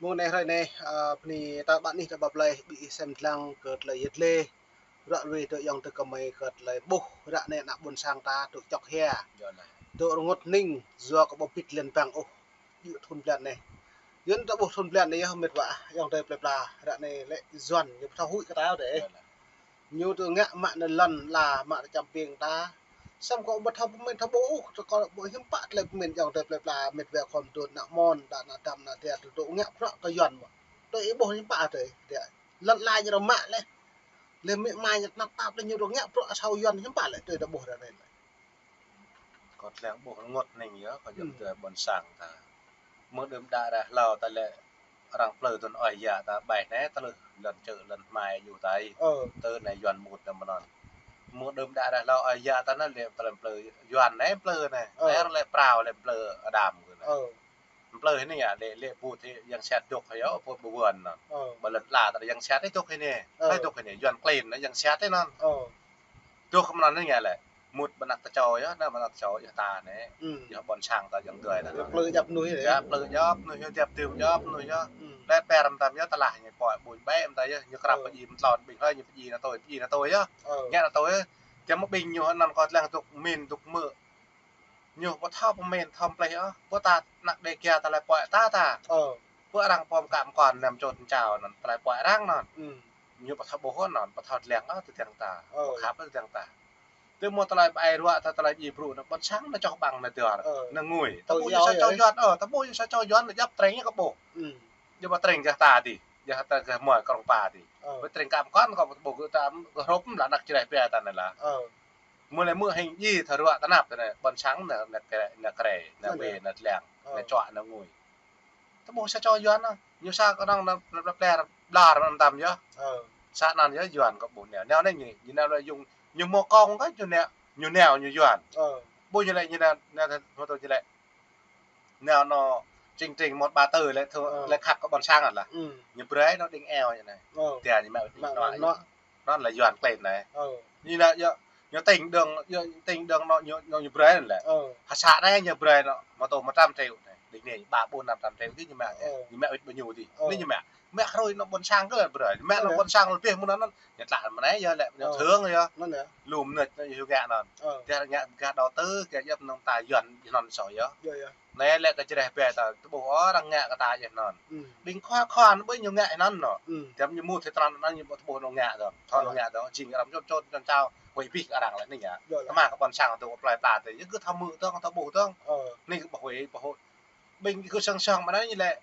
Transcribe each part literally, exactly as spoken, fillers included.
Mơ̆ng anai hrơi anai, ơ, bơni ta ƀă anih ta ƀă blai, ƀing ih sem lăng kơ tơlơi yet lĕ. Ră ruai tơ ayŏng adơi gơmơi kơ tơlơi ƀuh, ră anai ană ƀôn sang ta tŭ čŏk hia. Yơh lah. Tŭ rơngot hning, yua kơ ƀu pĭt lŏn bang ôh. Yua thun blan anai. Yua ta ƀuh thun blan anai yơh mĕt wa, ayŏng adơi plơi pla, ră anai lĕ Yuan, ñu ƀu thâo huĭ kơ ta ôh dêh. Yơh lah. Ñu tŭ ngă mă anai lŏn la mă tơ čăm ƀing ta. Samơ̆ kâo ƀu thâo pơmĭn thâo ƀuh ôh, tơ kâo ƀu hiư̆m pă tơlơi pơmĭn ayŏng adơi plơi pla mĕt wa khŏm tŭ ană mơ̆n, đa ană dam ană dia tŭ ngă prăk kơ Yuan mơ̆n. Tơ ih ƀuh hiư̆m pă tơ ih, dia. Lŏn la ñu rơmă lĕ. Lĕ mĕ ma ñu tơnap tap lĕ ñu tŭ ngă prăk asâo Yuan hiư̆m pă lĕ tơ ih ƀuh ră anai lĕ. Kâo lăng ƀuh rơngot hning yơh, kâo djŏp tơ ƀôn sang ta. Mơ̆ng đưm đă ră hlâo ta lĕ arăng plư tŭn ơi yă ta ƀai anai tơlơi lŏn čư̆ lŏn hmai ñu tai. Ơ. Tơ anai Yuan mŭt tơ mơnơ̆ng. Mơ̆ng đưm đă ră hlâo ơi yă ta anai lĕ tơlơi plư Yuan anai plư anai. Ơ. Anai lĕ prao lĕ plư Adam kơ anai. Ơ. Plư hơni yă lĕ, lĕ ƀu thâo yang siat dŏ yơh, ƀu ƀu Yuan anŭn. Ơ. Ƀơi lŏn la ta yang siat dŏ hơni. Ơ. Hai dŏ hơni, Yuan klin anŭn yang siat anŭn. Ơ. Dŏ kơ mơnơ̆ng anai yă lĕ. Mŭt ƀơi anăp tơčô yơh, anăp tơčô yơh ta anai. Ư. Yơh ƀôn sang ta ayŏng adơi anai. Yơh plư djŏp mơnuih yơh. Yơh plư djŏp mơnuih yơh, djŏp tơm djŏp mơnuih yơh. Ư. Lĕ per mơtam yơh tơlah ñu pơhiăp ƀuñ ƀĕ mơtam yơh, ñu krăp pơjing mơtlon ƀing hơi, ñu pơjing ană tui, pơjing ană tui yơh. Ơ. Ngă ană tui yơh. Tơm mơ̆ ƀing ñu anŭn kâo lăng dŏ min dŏ mơ̆. Ñu ƀu thâo pơmĭn thâo plih ôh, ƀu ta ană Dêga ta lĕ pơhiăp ta ta. Ơ. Ƀu arăng pơm kăm kon năm čô tơm čao anŭn, tơlơi pơhiăp arăng anŭn. Ư. Ñu ƀu thâo ƀuh anŭn, ƀu thâo lăng ôh tơdang ta. Ơ. Ƀu khăp tơdang ta. Tơ mơ̆ tơlơi ƀai ruă ta tơlơi djai brŭ anŭn, ƀôn sang anŭn čoh ƀăng anŭn dơr. Ơ. Anŭn ngui. Ta ƀuh ñu sa čô Yuan, ơ, ta ƀuh ñu sa čô Yuan anŭn djŏp tring kơ ƀuh. Ư. Djŏp tring gah ta dih. Gah ta gah mơi krong pa dih. Ơ. Ƀu tring kăm kon kơ ƀuh gơ̆ ta gơ̆ hrŏm lah anăk čơreh pia ta anai lah. Ơ. Mơ̆ lĕ mơ̆ hing djai thâo ruă tơnap tơ anai, ƀôn sang anŭn, anŭn krê, anŭn krê, anŭn wê, anŭn lăng, anŭn čuă, anŭn ngui. Ta ƀuh sa čô Yuan anŭn, ñu sa kơnơ̆ng anŭn plơi plơi blar mơtam yơh. Ơ. Sa anŭn yơh Yuan kơ ƀuh nao. Nao anai ñu, ñu nao lĕ yŭng, ñu mơ̆ kông kơ ñu nao, ñu nao ñu Yuan. Ơ. Ƀuh ñu lĕ ñu nao, nao mơ̆ tơ ñu lĕ. Nao anŭn čing čing một ba tư lĕ thâo, ơ, lĕ khăp kơ ƀôn sang anŭn lah. Ư. Ñu brơi anŭn đing eo ñu anai. Ơ. Tia ñu mă đing anŭn. Anŭn là Yuan klin anai. Ơ. Ñu nao yơh, ñu tĭng đơ̆ng, yơh tĭng đơ̆ng anŭn ñu, ñu, ñu brơi anŭn lĕ. Ơ. Hă sa anai ñu brơi anŭn, mơ̆ tơ một trăm triệu anai. Đing anai ba bốn năm trăm triệu kơ ñu mă. Ơ. Ñu mă wĭt ƀơi ñu dih. Ơ. Anai ñu mă. Mă hrơi anŭn ƀôn sang kơ brơi. Mă anŭn ƀôn sang lĕ pih mơ̆n anŭn. Ñu tla mơ̆ anai yơh lĕ, ñu thơ̆ng yơh. Anŭn yơh. Lu mơnit ñu gah anŭn. Ơ. Tia ngă gah đầu tư, gah djŏp anŭn ta Yuan, anŭn sô yơh. Yơh, yơh. Anai lĕ kơ čơreh pia ta, ta ƀuh ôh arăng ngă kơ ta yơh anŭn. Ư. Ƀing khua khua anŭn ƀing ñu ngă anŭn anŭn. Ư. Tơm ñu mŭt hĭ tơnăn anŭn ñu ƀu ta ƀuh anŭn ngă tơm. Thâo anŭn ngă tơm, jing arăng čŏng čŏng čŏng čao, huĭ pih kơ arăng lĕ anai yơh. Yơh, yơh. Tơma kơ ƀôn sang ta plơi pla ta, yơh gơ̆ thâo mơ̆ tơm, thâo ƀuh tơm. Ơ. Anai gơ̆ ƀu huĭ, ƀu huĭ. Ƀing gơ̆ săng săng mơ̆ anai ñu lĕ.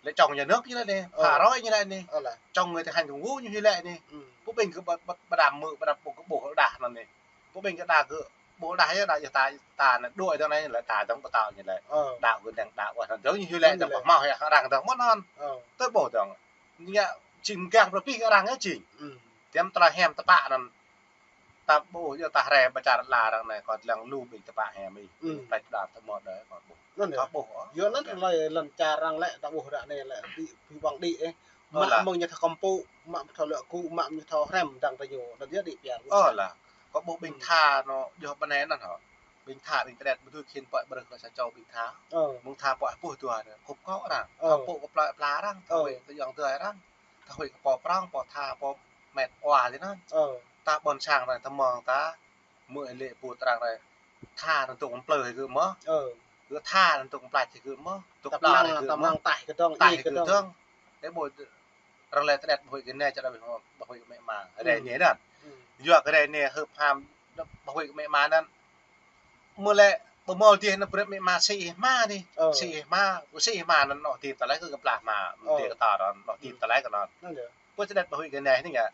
Lĕ trong nhà nước ñu lĕ anai, ơ, phá rối ñu lĕ anai. Ơ lah. Trong người thi hành công vụ ñu lĕ anai. Ư. Pô ƀing gơ̆ ƀu, ƀu, ƀu đam mơ̆, ƀu đam ƀu gơ̆ ƀuh đah anŭn anai. Pô ƀing gơ̆ đa gơ̆ ƀuh đah yơh, đa yơh ta, ta anai đuaĭ dơ̆ng anai lĕ ta dơ̆ng ƀu thâo ñu lĕ. Ơ. Đa gơ̆ đang đa ƀuh anŭn dơ̆ng ñu lĕ, anŭn dơ̆ng lĕ. Ƀu hmâo hă arăng dơ̆ng mơ̆n anŭn. Ơ. Tơ ƀuh dơ̆ng. Ngă čing mơgang prơ pih arăng yơh čing. Ư. Tơm tơlơi hiam tơpă anŭn. Ta ƀuh yơh ta hrăm ƀă čar la arăng anai, kâo lăng lu ƀing tơpă hiam ih. Ư. Plơi pla ta mơ̆ đơi kâo ƀuh. Anŭn yơh. Kâo ƀuh, ơ. Yua anŭn tơlơi lŏn čar arăng lĕ, ta ƀuh ră anai lĕ, ƀing, ƀing ƀong đĭ, ơ. Ơ lah. Mă mơ̆ng ñu thâo kơmpŭ, mă thâo lŏk kơ, mă ñu thâo hrăm dăng tơ ñu, anŭn yơh đĭ pia. Ơ lah. Kâo ƀuh ƀing, ư, tha anŭn, yơh ƀơi anai anŭn hă. Ƀing tha, ƀing tơlĕt, ƀu dưi khĭn pơhiăp brơi kơ sa čô ƀing tha. Ơ. Mơ̆ng tha pơhiăp ƀuh dua anai, kơkuh kơ arăng. Ơ. Kơkuh kơ plơi pla arăng, ơ, kơkuh kơ ayŏng adơi arăng. Kơkuh kơ pô prŏng, pô tha, pô mĕt wa anŭn. Ơ. Ta ƀôn sang ta, ta mơ̆ng ta. Mơ̆ lĕ ƀu trăng rai. Tha anŭn tŭ plư hĭ gơ̆ mơ̆. Ơ. Gơ̆ tha anŭn tŭ plač hĭ gơ̆ mơ̆. Tŭ plư hĭ gơ̆ mơ̆. Tơm năng taih kơdơ̆ng, taih kơdơ̆ng. Ơ, ƀu, arăng lĕ tơlĕt ƀu huĭ kơ anai, čar ƀu huĭ kơ mĕ ma. Rai anai anŭn. Ư. Yua kơ rai anai hơ̆p ham ƀu huĭ kơ mĕ ma anŭn. Mơ̆ lĕ ƀu hmâo dih anŭn brơi mĕ ma sĭ hĭ hma dih. Ơ. Sĭ hĭ hma, sĭ hĭ hma anŭn anŏ dih tơlơi kơ kơplah hma. Ơ. Dih kơ ta anŭn anŏ dih tơlơi kơ anŭn. Anŭn yơh. Pô tơlĕt ƀu huĭ kơ anai anai yơh.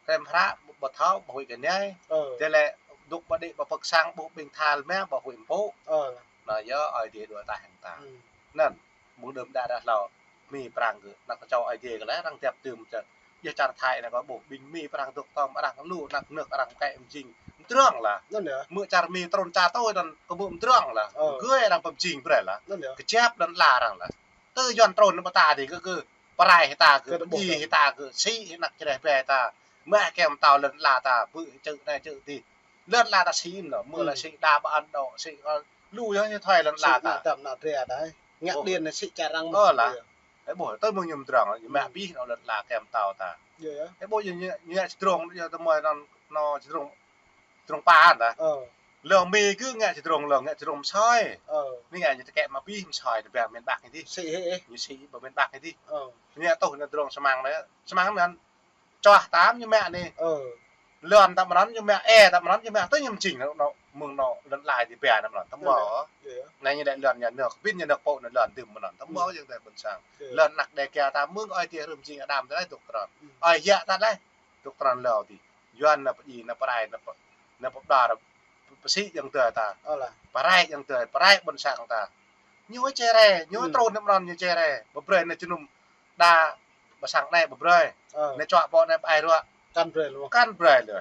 Hrăm hră ƀu thâo ƀu huĭ kơ anai. Ơ. Tơlơi dŏ ƀơi đĭ ƀơi pơ̆k sang ƀuh ƀing tha lĕ mơ̆ ƀu huĭ mpŭ. Ơ. Anŭn yơh Ơi Adai đuaĭ ta hăng ta. Ư. Anŭn, mơ̆ng đưm đă ră hlâo, Mi prăng gơ̆, anăk čô Ơi Adai gơ̆ lĕ, arăng djăp tơm čar. Yơh čar Thai anai kâo ƀuh ƀing Mi prăng dŏ tơm arăng lu, anăk nơ̆k arăng kĕ mơjing. Mơdrŏng lah. Anŭn yơh. Mơ̆ čar Mi trŭn čar tui anŭn kơ ƀuh mơdrŏng lah. Ơ. Gơ̆ arăng pơmjing brơi lah. Anŭn yơh. Kơjăp anŭn la arăng lah. Tơ Yuan trŭn anŭn ƀơi ta dih gơ̆, gơ̆ pơrai hĭ ta gơ̆, pơjing hĭ ta gơ̆, sĭ hĭ anăk čơreh ƀe ta. Mă kĕ mơtao lŏn la ta, ƀu hĭ čư̆ anai čư̆ dih. Lŏn la ta sĭ mơ̆n, mơ̆ lĕ sĭ đa ƀơ Ấn Độ, sĭ, ơ, lu yơh ñu thâo lŏn la ta. Sĭ anăp tơm anăp dra ta. Ngă điện sĭ čar arăng mơ̆n. Ơ lah. Ơ, ƀuh, tui mơ̆ng ñu mơdrŏng, ñu mă abih anŏ lŏn ala kơ mơtao ta. Ơ, ƀuh, ñu, ñu ngă čơdrông, ñu tơmơi anŭn, anŏ čơdrông, čơdrông pa ta. Lŏn Mi kơ ngă čơdrông lŏn, ngă čơdrông mơsơi. Anai ngă ñu tơkĕ mă abih mơsơi, tơbiă miền Bắc anai dih. Ñu sĭ ƀơi miền Bắc anai dih. Ñu ngă tuh anŭn čơdrông Samăng anai. Samăng anŭn čuah tam ñu mă anai. Lŏn ta mơnăn ñu mă, ê ta mơnăn ñu mă, tui ñu mơčing anŭn, anŭn, mơ̆ng anŏ lŏn ala dih biă anŭn mơnăn, tơmơi. Anai ñu đĕ lŏn nhà nước, ƀing nhà nước pô anŭn lŏn đưm mơnăn, tơmơi ayŏng adơi ƀôn sang. Lŏn anăk Dêga ta mơ̆ng ơi adih rơ̆m jing Adam ta laih dŏ tơrăn. Ơi yă ta laih dŏ tơrăn lŏn dih. Yuan anŭn pơdjai, anŭn pơrai, anŭn pơ-, anŭn pơđar, pơsĭ ayŏng adơi ta. Pơrai ayŏng adơi, pơrai ƀôn sang ta. Ñu čere, ñu trŭn anŭn mơnăn ñu čere. Ƀu brơi anŭn jơnum đa ƀơ sang anai ƀu brơi. Anŭn čuă pô anai ƀai ruă. Kăn brơi lu. Kăn brơi lu.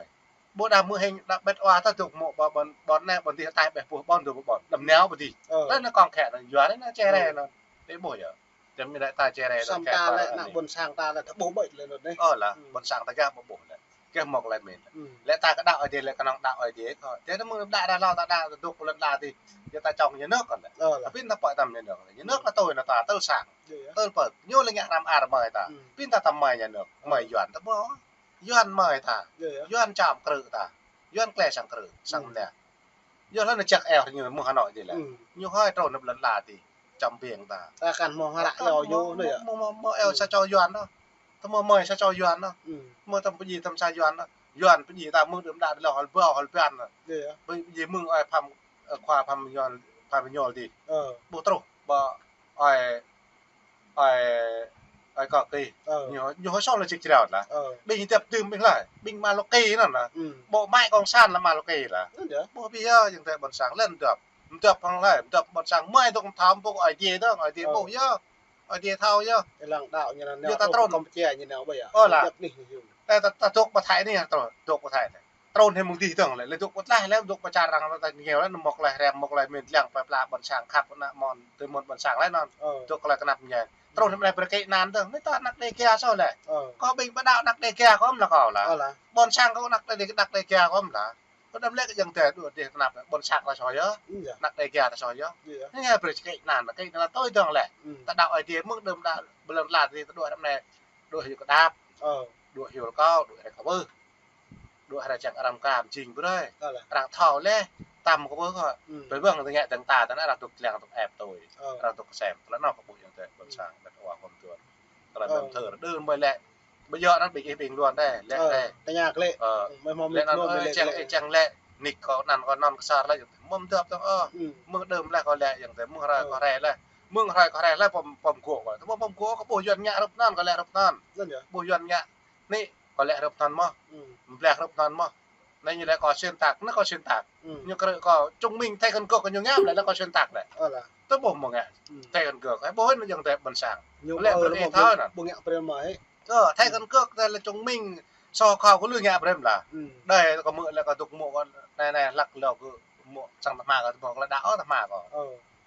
Ƀu đa mơ̆ hing đa ƀĕt wa ta dŏ mơ̆ ƀơ ƀôn, ƀôn anai ƀôn dih tai ƀĕ puh ƀôn dŏ ƀôn. Đăm nao ƀu dih. Laih anŭn kông khĕ anŭn Yuan anŭn čere anŭn. Ơ ƀuh yơh. Tơm ñu đa ta čere anŭn. Samơ̆ ta lĕ anăk ƀôn sang ta lĕ ta ƀuh ƀĕ lĕ anŭn dih. Ơ lah, ƀôn sang ta gah ƀu ƀuh lĕ. Gah mơ̆ lĕ mĭn. Lĕ ta kơ đaŏ Ơi Adai lĕ kơnơ̆ng đaŏ Ơi Adai kơ. Tơdah mơ̆ đaŏ đa hlâo ta đaŏ ta dŏ kơ lŏn ala dih. Yua ta čong nhà nước kơ lĕ. Ơ lah. Tapi ta pơ̆ tơm nhà nước. Nhà nước anŭn tui anŭn ta tơl sang. Tơl pơ̆. Ñu lĕ ngă răm ar mơi ta. Pi ta tơm mơi nhà nước. Mơi Yuan ta ƀuh. Yuan mơi ta. Yuan čăm krư̆ ta. Yuan klĕ sang krư̆, sang mơnă. Yua lĕ anŭn čăk eo ñu mơ̆ng Hà Nội dih lĕ. Ñu hơi trŭn anŭn lŏn ala dih. Čăm ƀing ta. Ta kăn mơ̆ng hră yua ñu anŭn yơh. Mơ̆ng, mơ̆ng, mơ̆ng eo sa čô Yuan anŭn. Tơmơi mơi sa čô Yuan anŭn. Mơ̆ tơm pơdjai tơm sa Yuan anŭn. Yuan pơdjai ta mơ̆ng đưm đă lŏn hơl ƀâo hơl ƀiăn anŭn. Pơdjai mơ̆ng ơi Pham, ơ, khua Pham Yuan, Pham Yuan dih. Ƀu truh ƀơ ơi Ơi, ơi kơ kih. Ñu, ñu hơi song lĕ čik čreo lah. Ƀing ñu tơp tơm ƀing laih. Ƀing Maloki anŭn lah. Bộ máy cộng sản là Maloki lah. Ƀuh ƀiă ayŏng adơi ƀôn sang lĕ tơp. Tơp hăng laih, tơp ƀôn sang mơi dŏ thâo ƀuh Ơi Adai dŏ, Ơi Adai ƀuh yơh. Ơi Adai thâo yơh. Lăng đaŏ ñu anŭn. Yua ta trŭn. Ơ lah. Tơp anai ñu. Ơ, ta, ta dŏ pơ Thái anai, ta dŏ pơ Thái anai. Trŭn hĭ mơ̆ng dih dơ̆ng lĕ, lĕ dŏ pơ tlaih lĕ, dŏ pơ čar arăng ta ñu lĕ, mŏk laih rem, mŏk laih mĭn lăng, plơi pla ƀôn sang khăp anăk mơ̆n, tui mơ̆n ƀôn sang laih anŭn. Dŏ laih kơnăp ñu. Trŭn hĭ mơ̆ laih brơi kĕ anăn dơ̆ng, anai ta anăk Dêga soh lĕ. Kâo ƀing ƀu đaŏ anăk Dêga kâo mơ̆ lah kâo lah. Ƀôn sang kâo anăk Dê-, anăk Dêga kâo mơ̆ lah. Kâo đăm lĕ kơ ayŏng adơi đuaĭ dih kơnăp, ƀôn sang ta soh yơh. Anăk Dêga ta soh yơh. Anai brơi kĕ anăn, kĕ anăn tui dơ̆ng lĕ. Ta đaŏ Ơi Adai mơ̆ng đưm đă, ƀơi lŏn ala dih ta đuaĭ răm anai. Đuaĭ hyu kơdap. Đuaĭ hyu kâo, đuaĭ rai kâo ƀuh. Đuaĭ rai čang arăng kơ mơjing brơi. Arăng thâo laih, tăm kơ ƀuh kơ. Tui ƀơ̆ng tơña dơ̆ng ta, tơnă arăng dŏ lăng dŏ ĕp tui. Arăng dŏ kơsem. Tơlơi anŭn kâo ƀuh ayŏng adơi ƀôn sang, ƀĕt wa kơ mơ̆n tui. Tơlơi mơ̆n thơr. Đưm ƀơi lĕ. Ƀu djơ̆ anŭn ƀing ih ƀing Yuan dih, lĕ dih. Tơña klĕ. Lĕ anŭn, ơ, čang, ơ, čang lĕ. Nik kâo anăn kâo anăn kơsar laih. Mơ̆n tơp tơ̆ng, ơ. Mơ̆ng đưm laih kâo lĕ ayŏng adơi. Mơ̆ng hrơi kâo hrơi laih. Mơ̆ng hrơi kâo hrơi laih pơm, pơm gŏ kâo. Tơƀuh pơm gŏ kâo ƀuh Yuan ngă hrup anŭn, kâo lĕ hrup anŭn. Ƀuh Yuan ngă. Anai, kâo lĕ hrup anŭn mơ̆n. Mơblah hrup anŭn mơ̆n. Anai ñu lĕ kâo xuyên tạc, anai kâo xuyên tạc. Ñu krư̆ kâo, chứng minh thẻ căn cước kơ ñu ngă lĕ, anai kâo xuyên tạc lĕ. Tơƀuh mơ̆ng ngă. Thẻ căn cước, ơ, ƀuh anŭn ayŏng adơi ƀôn sang. Lĕ brơi thâo anŭn. Ƀu ngă brơi mơ̆ hĭ. Thẻ căn cước, anai lĕ chứng minh, sổ khẩu kơ lư ngă brơi mơ̆ lah. Đơi kâo mơ̆ lĕ kâo dŏ mơ̆ kâo anai anai hlăk lŏ kơ mơ̆ sang tơhma kâo, tơƀuh kâo lĕ đaŏ tơhma kâo.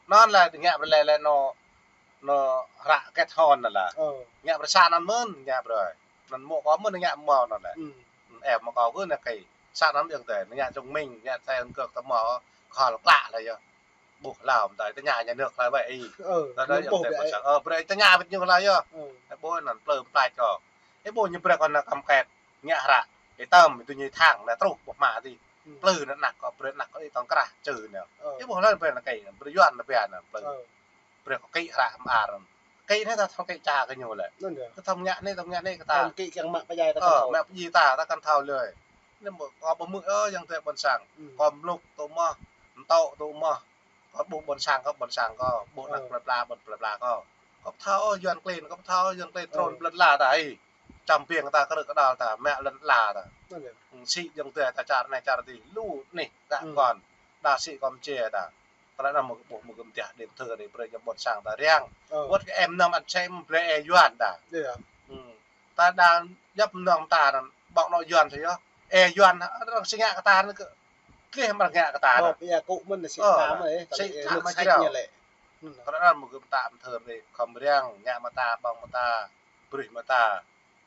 Anŭn lĕ ngă brơi lĕ, lĕ anŭn, anŭn hră kết hôn anŭn lah. Ngă brơi sa anŭn mơ̆n, ngă brơi. Anŭn mơ̆ kâo mơ̆n ngă mơ̆ anŭn lĕ. Ơ, mơ̆ kâo kơ anai kơ. Sa anŭn ayŏng adơi, ngă chứng minh, ngă thẻ căn cước tơmơi, khŏl klă laih yơh. Ƀuh hlâo mơ̆n tơña nhà nước laih ƀai ih. Tơdah ayŏng adơi ƀôn sang, ơ, brơi tơña ƀing ñu laih yơh. Ơ, ƀuh anŭn plư plač kâo. Ơ, ƀuh ñu brơi kâo anŭn cam kết. Ngă hră. Ih tơm, ih tui ñu thang, anai truh ƀuh mă dih. Plư anŭn anăk kâo, brơi anăk kâo ih tơ̆ng krah, čư anŭn. Ơ, ƀuh laih brơi anŭn kơ, brơi Yuan anŭn biă anŭn plư. Brơi kâo kĕ hră mơar. Kĕ anai ta thâo kĕ ča kơ ñu lĕ. Anŭn yơh. Ta thâo ngă anai, thâo ngă anai kơ ta. Thâo kĕ kiăng mă pơdjai ta kăn thâo. Mă pơdjai ta, ta kăn thâo lơi. Anai mơ̆ kâo ƀu hmư̆ ôh ayŏng adơi ƀôn sang. Kâo mluk tŭ mơ̆n, mtŏ tŭ mơ̆n. Kâo ƀuh ƀôn sang kâo, ƀôn sang kâo. Ƀuh anăk plơi pla, ƀôn plơi pla kâo. Kâo ƀu thâo ôh Yuan klin, kâo ƀu thâo ôh Yuan klin trŭn lŏn ala ta ih. Čăm ƀing ta krư̆ kơđăl ta, mă lŏn ala ta. Sĭ ayŏng adơi ta čar anai čar dih. Lu anih, đa kơ. Đa sĭ kâo mơčê ta. Tơlơi anŭn mơ̆ ƀuh mơ̆ gơ̆m dah đêm thơ anai brơi ñu ƀôn sang ta riăng. Wơ̆t kơ em năm ăn sem blĕ ê Yuan ta. Ta đang djŏp mơnơ̆ng ta anŭn ƀơ̆ng anŏ Yuan soh yơh. Ê Yuan, arăng sĭ ngă kơ ta anŭn kơ. Klih mă arăng ngă kơ ta anŭn. Ơ, sĭ ta mă črâo. Tơlơi anŭn mơ̆ gơ̆m ta ăn thơ anai khŏm riăng, ngă mơ̆ ta, ƀơ̆ng mơ̆ ta, brơi mơ̆ ta.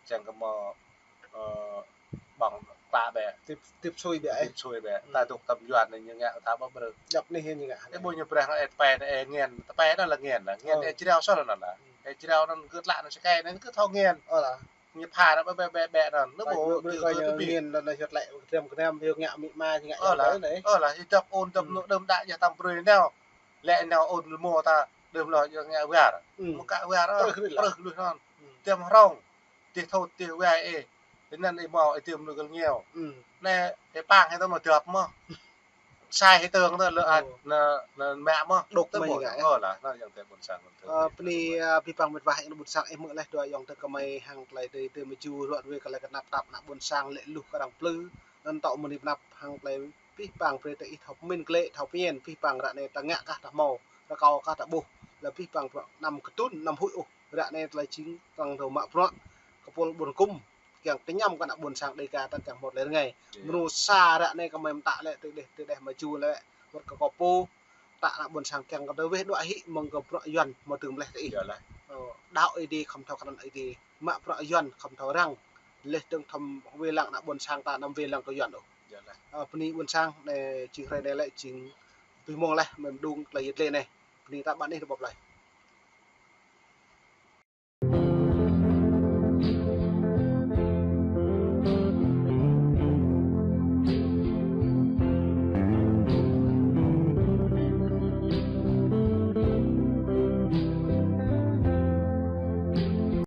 Čang kơ mơ̆, ơ, ƀơ̆ng pă bĕ. Tip, tip sui bĕ, eh. Tip sui bĕ. Hmm. Ta dŏ tơm Yuan anai ñu ngă ta ƀu brơi. Djŏp anai ñu ngă. Ih, ƀu ñu brơi ơ, ih tơpai anai, ih ngên. Tơpai anai lĕ ngên lah. Ngên, oh, ih jrao soh lah anŭn lah. Hmm. Ih jrao anŭn gơ̆t lă anŭn sơkai anŭn kơ thâo ngên. Ơ lah. Ñu pha anŭn bĕ bĕ bĕ bĕ anŭn. Lĕ ƀu ñu, ñu ngên anŭn, ñu hlăk kơnăm kơnăm, ñu ngă mĭ ma, ñu ngă. Ơ lah. Ơ lah, ih djŏp ôn djŏp, hmm, lu đơm đă ñu tam brơi nao. Lĕ nao ôn lu mơ̆ ta đơm lu ñu ngă war. Hmm. Mơ̆ kă war, ơ, prơh lu anŭn. Hmm. Tiăm hrŏng. Tih thut, tih wai ih. Tih anŭn ih mâo, ih tiăm lu gơl ngiao. Hmm. Anai, ih pang hĭ tơ mơ̆ djŏp mơ̆. Sai hĭ tơng tơ lơ, oh, anŭn, anŭn mă mơ̆. Dŏ tơ mơ̆ ngă, eh. Ơ lah, anŭn yang tơ ƀôn sang. Ơ, bơni, ơ, abih bang met wa yang ƀôn sang ih mơ̆ leh dua yang tơ kơmơi hăng tơlơi tơ, tơ mơju ruă ruai kơ tơlơi kơnăp tap ană ƀôn sang lĕ luh kơ arăng plư. Anŭn tŏ mơni pơnăp hăng tơlơi abih bang brơi tơ ih thâo pơmĭn klĕ, thâo pơmĭn, abih bang ră anai ta ngă kah ta hmâo, rơkâo kah ta ƀuh. Lĕ abih bang bruă anăm kơtưn, anăm huĭ ôh. Ră anai tơlơi jing tăng thâo mă bruă kơ pôl ƀôn kŭm, kiăng kơñăm kơ ană ƀôn sang Dêga ta kiăng hmâo tơlơi rơngai. Iya. Mơnuih sa ră anai kơmơi mơtă lĕ tơdeh, tơdeh mơju lĕ, wơ̆t kơ kâo pô, ta ană ƀôn sang kiăng kơ tơweh đuaĭ hĭ mơ̆ng kơ bruă Yuan hmâo tơm leh tơ ih. Iyalah. Ơ, đaŏ Ơi Adai khŏm thâo krăn Ơi Adai, mă bruă Yuan khŏm thâo răng, leh dơ̆ng khŏm wai lăng ană ƀôn sang ta anăm wai lăng kơ Yuan ôh. Iyalah. Ơ, bơni ƀôn sang, anai jing hrơi anai lĕ jing abih mông leh, mơ̆ng mơdung tơlơi yet lĕ anai. Bơni ta ƀă anih rơbâo plơi.